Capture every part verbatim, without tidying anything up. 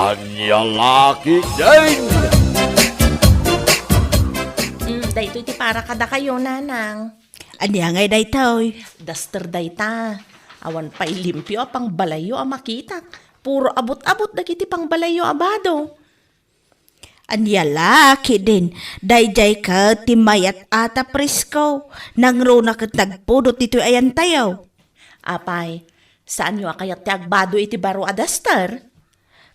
Ania la ketdin? Mm, daytoy ti para kadakayo, Nanang. Ania ngay daytoy? Duster dayta. Awan pay limpio a pangbalayyo a makitak. Puro abut-abut dagiti pangbalayyo a bado. Ania la ketdin, daydiay ket ti mayat a ta presko, nangruna ket nagpudot ditoy ayantayo. Apay, saanyo a kayat ti agbado iti baro a duster?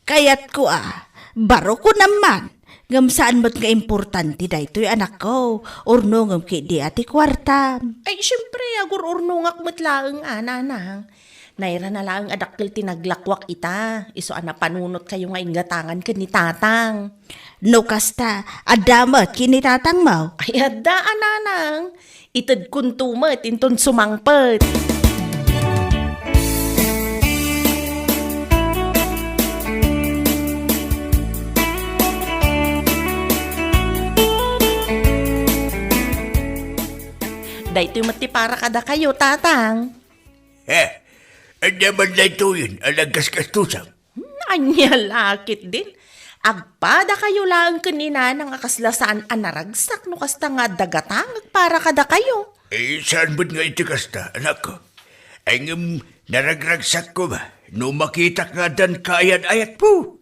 Kayatko a, baro ko naman, ngem saan met nga importante daytoy, anakko, urnongem ketdi a ti kuartam. Ay, siempre, agur-urnongak met laeng, a, Nanang. Nairana laeng a dakkel ti naglakuak ita, isu a napanunotkayo nga inggatangan ken ni Tatang. No kasta, adda met ken ni Tatangmo? Ay, adda a, Nanang. Itedkonto met inton sumangpet. Daytoy met ti para kadakayo, Tatang. Eh, ania man daytoyen a nagkaskastusam? Hmm, ania la ketdin? Agpadakayo laeng ken ni Nanang a kasla saan a naragsak no kasta nga adda gatangek para kadakayo. Eh, saan met nga iti kasta, anakko? Ay, ngem naragragsak koma no makitak nga addan kaayat-ayatmo.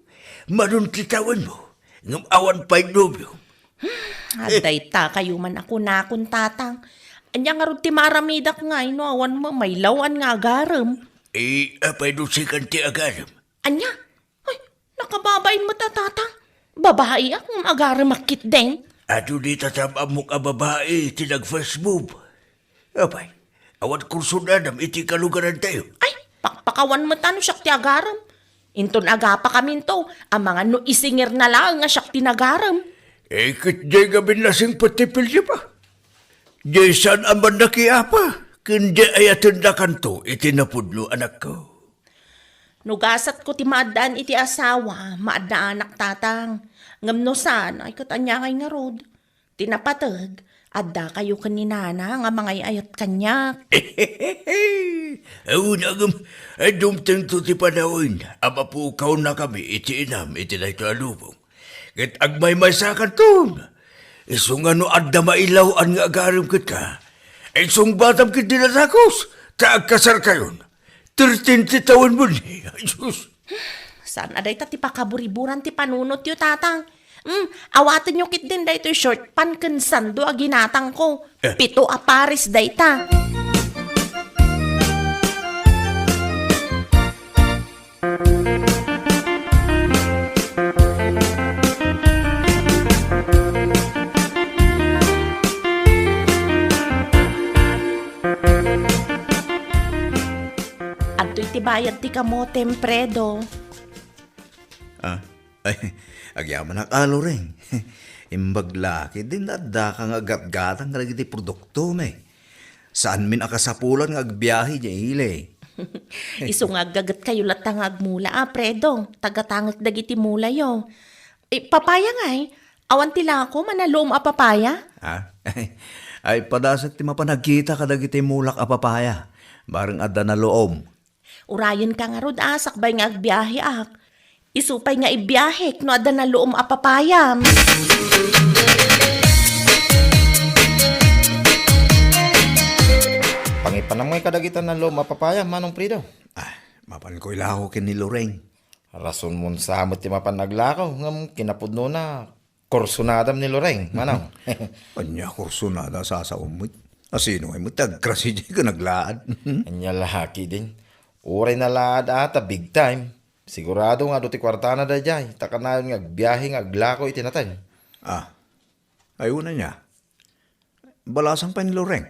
Manon ti tawenmo, ngem awan pay nobio. Adda ita kayo man a kunakon, Tatang. Ania ngarud ti maaramidak ngay no awan met maylaw-an nga agarem? Eh, apay no sikan ti agarem? Ania? Ay, nakababain met a, Tatang. Babaiak ngem agaremak ketdin. Adu dita tam-ammok a babai ti nag-first move. Apay, awan kursunadam iti kalugarantayo? Ay, pakpakawan met a no siak ti agarem. Inton agapakaminto, amangan no isingirna laeng a siak ti nagarem. Eh, ket diay ngamin nasingpet ti pilyo pa. Diay saan a mannakiapa, ken diay ayatendakanto iti napudno, anakko. No gasatko ti maaddaan iti asawa, maaddaanak, Tatang. Ngem no saan, ay ket ania ngay ngarud? Ti napateg, addakayo ken ni Nana nga mangay-ayat kaniak. Awan, agem, ay dumtengto ti panawen a mapukawennakami iti inam iti daytoy a lubong. Ket agmaymaysakanton. Isu nga no adda mailaw-an nga agarem kenka, insungbatam ket dinadakus, ta agkasarkayon. Thirteen ti tawenmo ni. Ay, sus. Saan a dayta ti pakaburiburan ti panunotyo, Tatang? Hmm, awatenyo ketdin daytoy short pant ken sando a ginatangko. Eh. Pito a pares dayta. Adtoy ti bayad ti kamotem, Predo. Ah, ay, agyamanak a, Loreng. Imbag la ketdin addaka nga aggatgatang kadagiti produktom. Saanmin a kasapulan nga agbiahe diay ili. Isu nga aggagetkayo latta nga agmula a, Predo. Tagatangek dagiti mulayo. Eh, papaya ngay? Awan ti lakom a naloom a papaya? Ah? Ay, padasek ti mapan agkita kadagiti mulak a papaya. Bareng adda naloom. Urayenka ngarud a, sakbay nga agbiaheak. Isu pay nga ibiahek no adda naloom a papayam. Pangipanam ngay kadagita naloom a papaya, Manong Predo? Ah, mapanko ilako ken ni Loreng. Rasonmon sa met ti mapan aglako, ngem kinapudnona, kursunadam ni Loreng, Manong. Ania kursunada, sasaom met? Asino ngay met ti agkrasi diay ken aglaad? Ania la ketdin. Uray nalaad a ta big time. Sigurado nga adu ti kuartana daydiay, ta kanayon nga agbiahe nga aglako iti nateng. Ah, ay, wen ania. Balasang pay ni Loreng.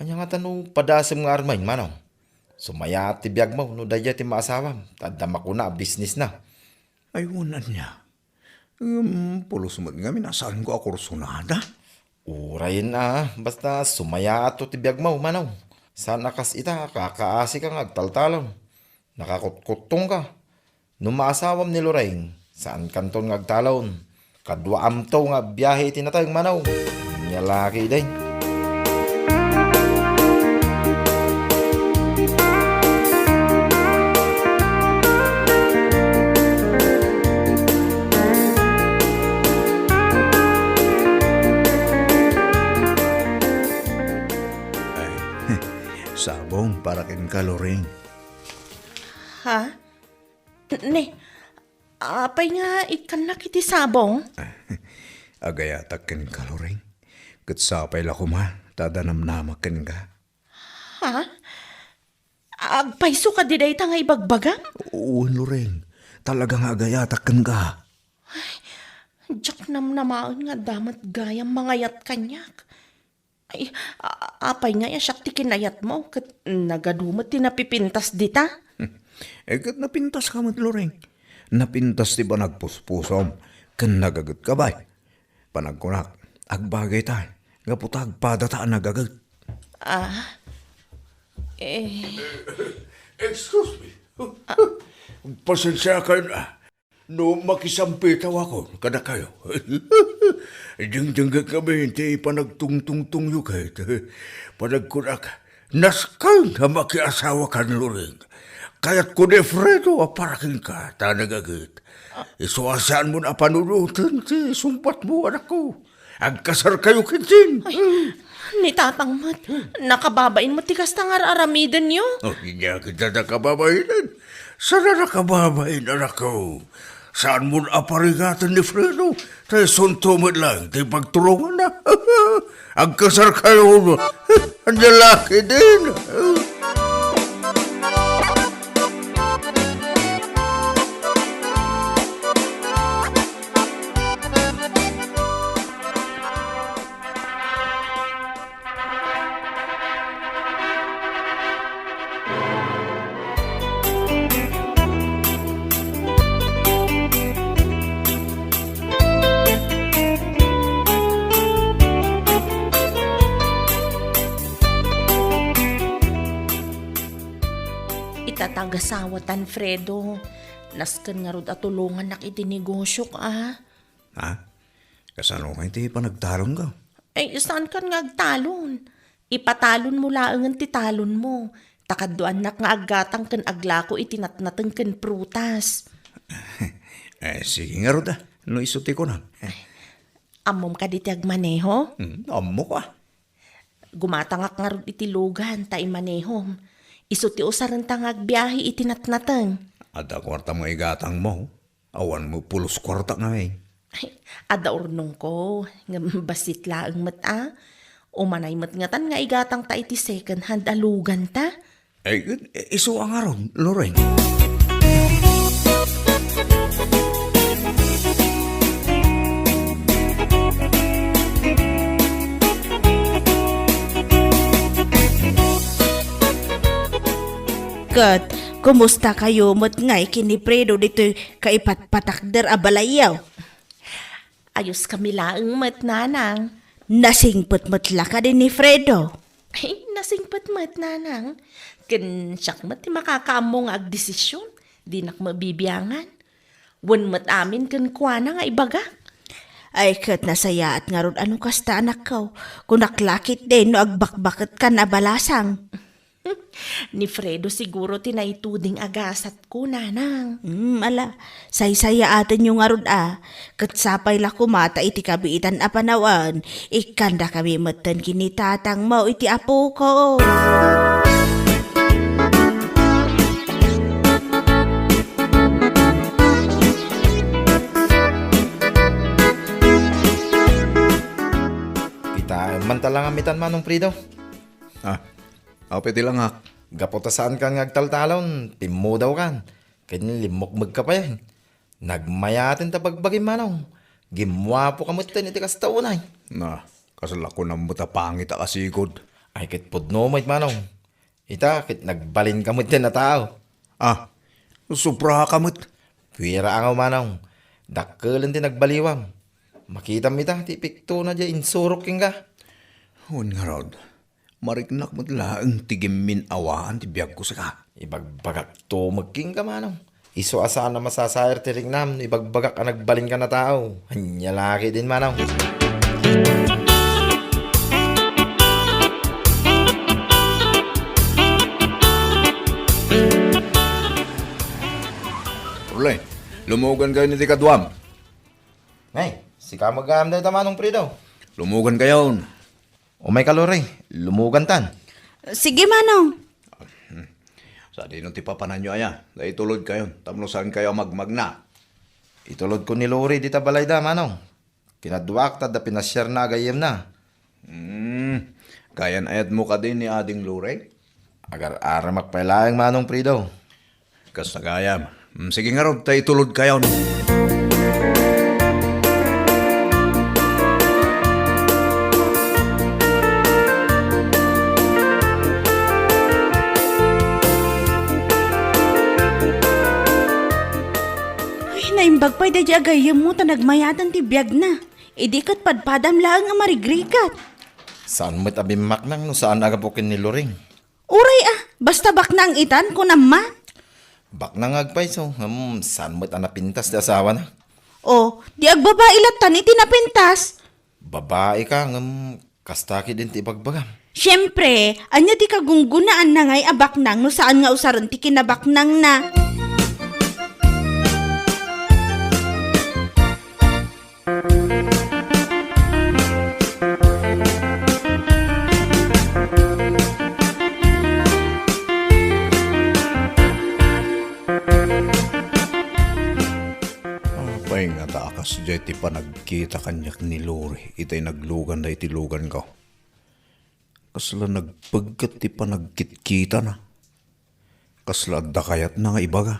Ania ngata no padasem nga armen, Manong? Sumayaat ti biagmo no daydiay ti maasawam, ta adda makuna a bisnisna. Ay, wen ania. Ngem, pulos met ngamin a saanko a kursunada. Urayen a, basta sumayaatto ti biagmo, Manong. Saan a kas ita, kakaasika nga agtaltalon. Nakakutkuttongka. No maasawam ni Loreng, saankanton nga agtalon. Kaduaamto nga agbiahe iti nateng, Manong. Ania la ketdin. Ka, Loring. Ha? Ne, apay nga ikkannak iti sabong? Agayatak kenka, Loring. Ket sapay la koma ta adda namnamak kenka. Ha? Agpayso kadi dayta nga ibagbagam? Wen, Loring. Talaga nga agayatak kenka. Diak namnamaen nga adda met gayam mangayat kaniak. Ay, a-, apay nga siak ti kinayatmo, ket nagadu met ti napipintas dita? Eh, ket napintaska met, Loring. Napintas ti panagpuspusom, ken nagagetka, bay. Panagkunak, agbagayta, gapu ta agpadata a nagaget. Ah, eh. Excuse me. Pasensiakayon, ah. No makisampitawakon kadakayo. Dingdinggetkami ti panagtungtungtongyo ket panagkunak, nasken nga makiasawakan, Loring. Kayatko ni Fredo a para kenka ta nagaget. Isu a saanmon a panunoten ti sungbatmo, anakko. Agkasarkayo ketdin. Ay, ni tatang met, nakababain met ti kasta nga ar-aramidenyo. Oh, ania ket a nakababainen? Saan a nakababain, anakko? Saanmon a parigaten ni Fredo, ta isunto met laeng ti pagturonganna. Agkasarkayo, ania la ketdin? Ita ti agasawatan, Fredo. Nasken ngarud a tulongannak iti negosiok, a. Ha? Kasano nga iti panagtalonka? Ay, saankan nga agtalon. Ipatalonmo laengen ti talonmo. Ta kaduanak nga aggatang ken aglako iti natnateng ken prutas. Eh, sige ngarud, a. No isu ti kunam. Ammom kadi ti agmaneho? Hmm, ammok, a. Gumatangak ngarud iti lugan ta imanehom. Isu ti usarenta nga agbiahe iti natnateng. Adda kuartam nga igatangmo? Awan met pulos kuarta ngamin. Ay, adda urnongko, ngem bassit laeng met a. Umanay met ngatan nga igatangta iti second hand a luganta. Ay, isu a ngarud, Loring. Ket, kumustakayo met ngay ken ni Fredo ditoy kaipatpatakder a balayyo? Ayoskami laeng met, nanang. Nasingpet met la kadi ni Fredo? Ay, nasingpet met, nanang. Ken siak met ti makakaammo nga agdesisyon. Dinak mabibiangan. Wen met amin kenkuana nga ibagak. Ay, ket nasayaat ngarud a no kasta, anakko. Kunak la ketdin no agbakbaketkan a balasang. Ni Fredo siguro ti naituding a gasatko, nanang. Hmm, ala, saysayaatenyo ngarud a. Ket sapay la koma ta iti kabiitan a panawen, ikkandakami metten ken ni tatangmo iti apoko. Kitaem man ta langamitan, Manong Fredo. Ah, apay ti langak? Gapu ta saankan nga agtaltalon, timmudawkan. Ken limmukmegka payen. Nagmayaten ta bagbagim, Manong. Gimmuapoka metten iti kasta unay. Na, kasla kunam met a pangit a kasigud. Ay, ket pudno met, Manong. Ita, ket nagbalinka metten a tao. Ah, sobraka met. Puwera angaw, Manong. Dakkelen ti nagbaliwam. Makitam ita ti piktona diay insurok kenka. Wen ngarud, mariknak met laeng ti gimmin-awaan ti biagko sika. Ibagbagakto met kenka, Manong. Isu a saan a masasair ti riknam no ibagbagak a nagbalinkan a tao. Ania la ketdin, Manong? Orle, lumugankayon iti kaduam. Nay, sika met gayam dayta, Manong Fredo. Lumugankayon. Umayka, Lore. Lumugantan. Sige, Manong. Sadino ti papananyo aya? Ta itulodkayon, tapno saankayo a magmagna. Itulodko ni Lori dita balayda, Manong. Kinaduak ta adda pinasiarna a gayyemna. Hmm, gayan-ayatmo kadi ni Ading Lori? Agar-aramak pay laeng, Manong Fredo. Kasta gayam. Mm, sige ngarud, ta itulodkayon. Ay, naimbag pay daydi a gayyemmo ta nagmayaten ti biagna. Idi ket padpadam laeng a marigrigat. Saan met a bimmaknang no saan a gapu ken ni Loring? Uray a, basta baknang itan, kunam man. Baknang nga agpayso, ngem saan met a napintas ti asawana? O, di agbabai lattan iti napintas? Babai ka, ngem kasta ketdin ti ibagbagam. Siempre, ania ti kagunggonaanna ngay a baknang no saan nga usaren ti kinabaknangna? Apay ngata a kasdiay ti panagkita kaniak ni Lori itay nagluganda iti luganko? Kasla nagpegget ti panagkitkitana. Kasla adda kayatna nga ibaga.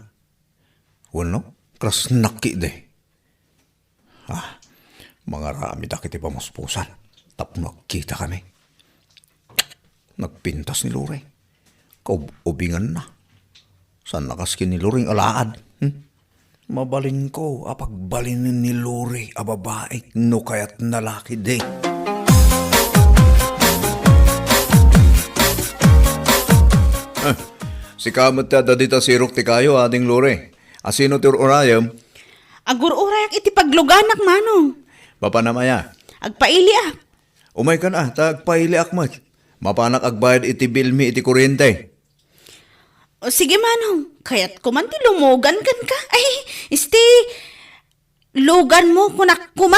Wenno, krasnak ketdi. Ah, mangaramedak iti pamuspusan tapno agkitakami. Nagpintas ni Lori. Kaub-ubinganna. Saan a kas ken ni Loring alaad. Hmm? Mabalinko a pagbalinen ni Lori a babaik no kayatna la ketdi. Ah, sika met ti adda dita sirok ti kayo, Ading Lori. Asino ti ur-urayem? Agur-urayak iti pagluganak, Manong. Mapanam aya? Agpailiak. Umaykan a, ta agpailiak met. Mapanak agbayad iti bilmi iti kuryente. O, sige, Manong. Kayatko man ti lumugan kenka. Ay, isti, luganmo, kunak koma.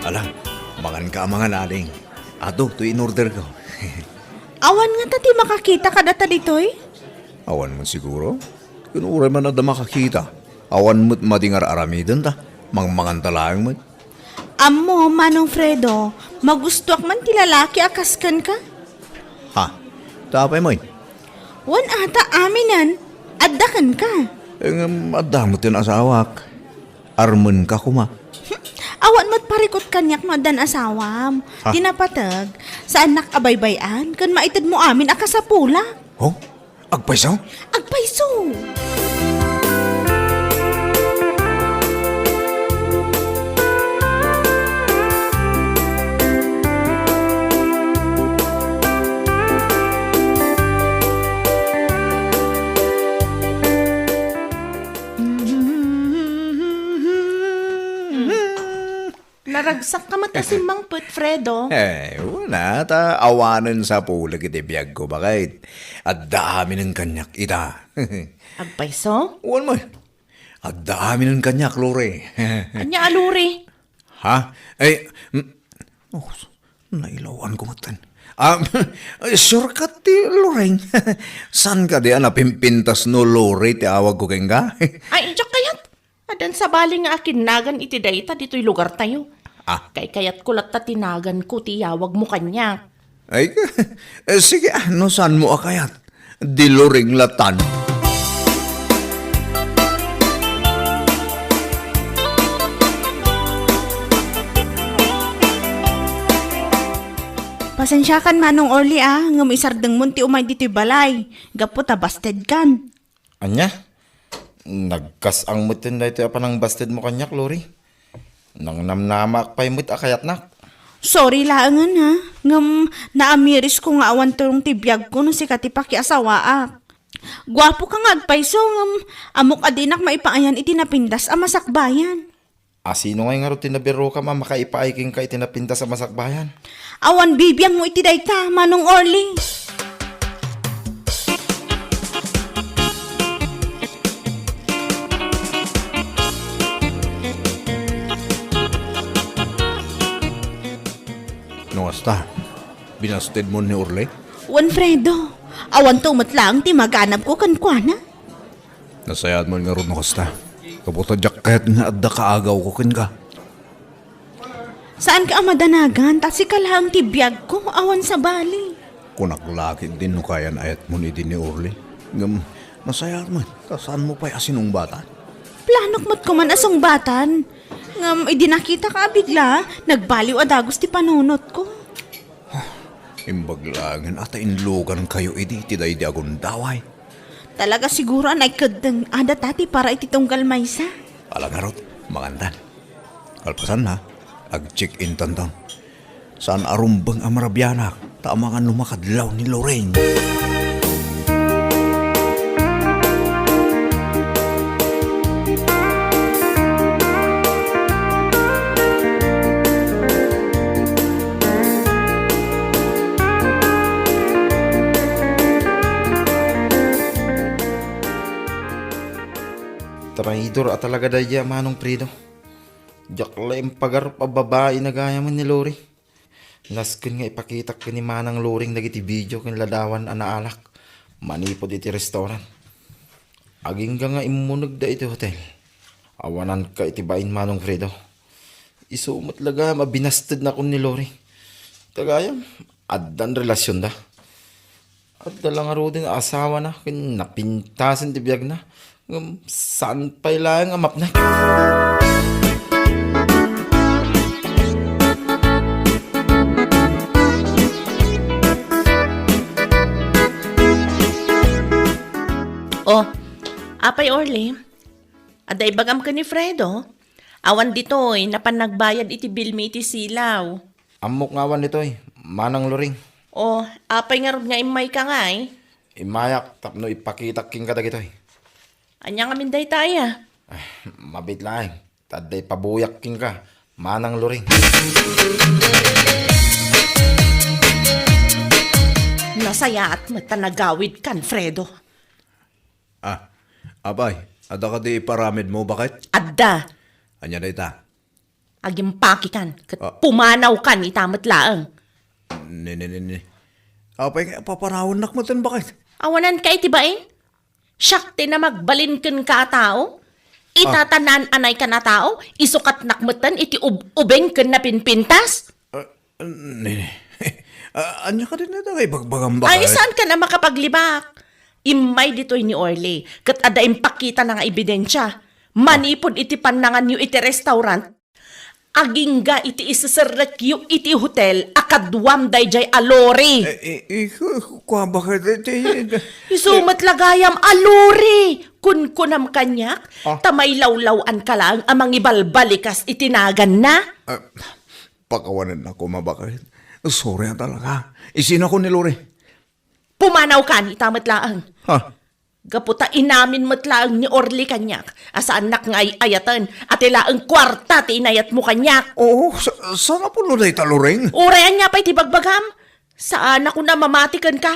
Ala, mangan ka a mangan, Ading. Ato, toy in-order ko. Awan ngata ti makakita kadata ditoy? Awan man siguro. Ken uray man adda makakita, awan met madi nga ar-aramidenta. Mangmanganta laeng met. Ammo, Manong Fredo, magustoak man ti lalaki a kas kenka. Ha? Ta apay met? Wen ata aminen, adda kenka. Eh, ngem adda met ti asawak. Armenka koma. Awan met parikut kaniak no addan asawam. Ha? Ti napateg, saannak a baybay-an ken maitedmo amin a kasapulak. Oh? Agpayso? Agpayso! Naragsak ka met a simmangpet, Fredo. Eh, wen a, ta awanen sapulek iti biagko, baket adda aminen kaniak ita. Agpayso? Wen met. Adda aminen kaniak, Lori. Ania a Lori? Ha? Eh, mm, oh, nailawanko metten. Ah, sure ka ti Loring? Saan kadi a napimpintas no Lori ti awagko kenka? Ay, diak kayat. Addan sabali nga akinnagan iti dayta ditoy lugartayo. Ah. Kaykayatko latta ti naganko ti iyawagmo kaniak. Ay, eh, sige, ah, no saanmo a kayat. Di Loring lattan. Pasensiakan, Manong Orly, ah, ngem isardengmon ti umay ditoy balay, gapu ta bastedkan. Ania? Nagkas-ang metten daytoy a panangbastedmo kaniak, Lori. Nangnamnamaak pay met a kayatnak. Sorry laengen, ha? Ngem naamirisko nga awan turong ti biagko no sika ti pakiasawaak. Guapoka nga agpayso, ngem ammok a dinak maipaayan iti napintas a masakbayan. Asino ngay ngarud ti nabirokam a makaipaay kenka iti napintas a masakbayan? Awan bibiangmo iti dayta, Manong Orly. Ta, binastedmon ni Orly? Wen, Fredo, awanto met laeng ti maganabko kenkuana. Nasayaat met ngarud no kasta. Gapu ta diak kayat nga adda kaagawko kenka. Saanka a madanagan, ta sika laeng ti biagko, awan sabali. Kunak la ketdin no kayan-ayatmon idi ni Orly. Ngem, nasayaat met, ta saanmo pay a sinungbatan? Planok met koman a sungbatan. Ngem, idi nakitaka a bigla, nagbaliw a dagus ti panunotko. Imbag laengen a ta inlugankayo idi ti daydi a gundaway. Talaga siguro a naikeddeng a data ti para iti tunggal maysa. Ala ngarud, mangantan. Kalpasanna, ag-check-intanton. Saan a rumbeng a marabianak, ta amangan no makadlaw ni Lorraine. Traidor a talaga daydiay a Manong Fredo. Diak la impagarup a babaina gayamen ni Lori. Nasken nga ipakitak ken ni Manang Loring dagiti video ken ladawan a naalak manipud iti restaurant. Agingga nga immunegda iti hotel. Awananka iti bain, Manong Fredo. Isu met la gayam a binastednakon ni Lori. Ta gayam, addan relasionda. Adda la ngaruden a asawana ken napintasen ti biagna. Ngem saan pay laeng a mapnek. Oh, apay Orly? Adda ibagam ken ni Fredo? Awan ditoy, napan nagbayad iti bill mi iti silaw. Ammok nga awan ditoy, Manang Loring. Oh, apay ngarud nga immayka ngay? Immayak tapno ipakitak kenka dagitoy. Ania ngamin dayta aya? Ay, mabiit laeng. Ta adda ipabuyak kenka, Manang Loring. Nasayaat met ta nagawidkan, Fredo. Ah, apay, adda kadi iparamidmo, baket? Adda. Ania dayta? Agimpakikan, ket Ah. pumanawkan ita met laeng. Ni, ni, ni, ni. Apay nga papanawannak metten, baket? Awananka iti bain? Siak ti namagbalin kenka a tao? Ita Ah. ta naan-anaykan a tao? Isukatnak metten iti ub-, ubing ken napinpintas? Ah, ni, ni. Ah, ania kadi dayta nga ibagbagam, baket? Ay, saankan a makapaglibak? Immay ditoy ni Orly, ket adda impakitana nga ebidensia. Manipud iti pannanganyo iti restaurant, agingga iti iseserrekyo iti hotel a kaduam daydiay a Lori. Eh, eh, eh, ku-, kua, baket iti Isu met la gayam a Lori! Kunkunam kaniak, Ah. ta mailawlaw-anka laeng a mangibalbalikas iti naganna. Ah, pakawanennak koma, baket. Sorry a talaga. Isinako ni Lori. Pumanawkan ita met laeng. Ha? Gapu ta inamin met laeng ni Orly kaniak a saannak nga ay-ayaten, a ti laeng kuarta ti inayatmo kaniak. Oo, sa-, saan a pulo dayta, Loring? Uray ania pay ti bagbagam? Saanakon a mamati kenka.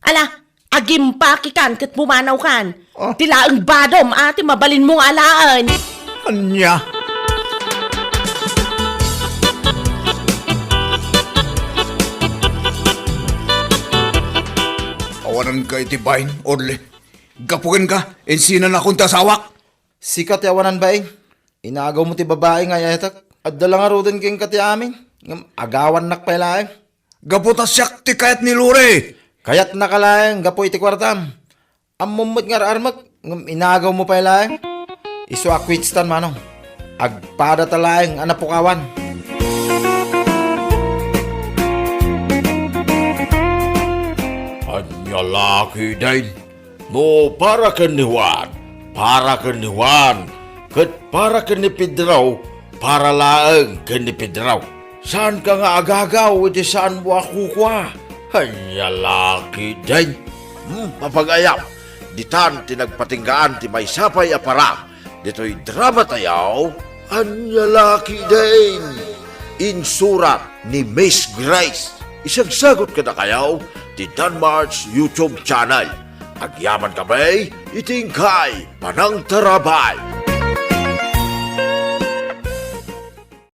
Ala, agimpakikan ket pumanawkan. Ah. Ti laeng badom a ti mabalinmo nga alaen. Ania? Awananka iti bain, Orly. Gapu kenka, insinanakon ti asawak. Sika ti awanan bain. Inagawmo ti babai nga ay-ayatek. Adda la ngaruden kenka ti amin. Ngem agawannak pay laeng. Gapu ta siak ti kayat ni Lori. Kayatnaka laeng gapu iti kuartam. Ammom met nga ar-armek, ngem inagawmo pay laeng. Isu a kuitstan, manong. Agpadata laeng a napukawan. Ania la ketdin? No para ken ni Juan, para ken ni Juan, ket para ken ni Pedro, para laeng ken ni Pedro. Saanka nga agagaw iti saanmo a kukua? Ania la ketdin? Hmm, mapagayam, ditan ti nagpatinggaan ti maysa pay a parang ditoy drama tayo. Ania la ketdin? Insurat ni Miss Grace. Isagsagut kadakayo ti Danmar's YouTube channel. Agyaman kami iti inkay panangtarabay.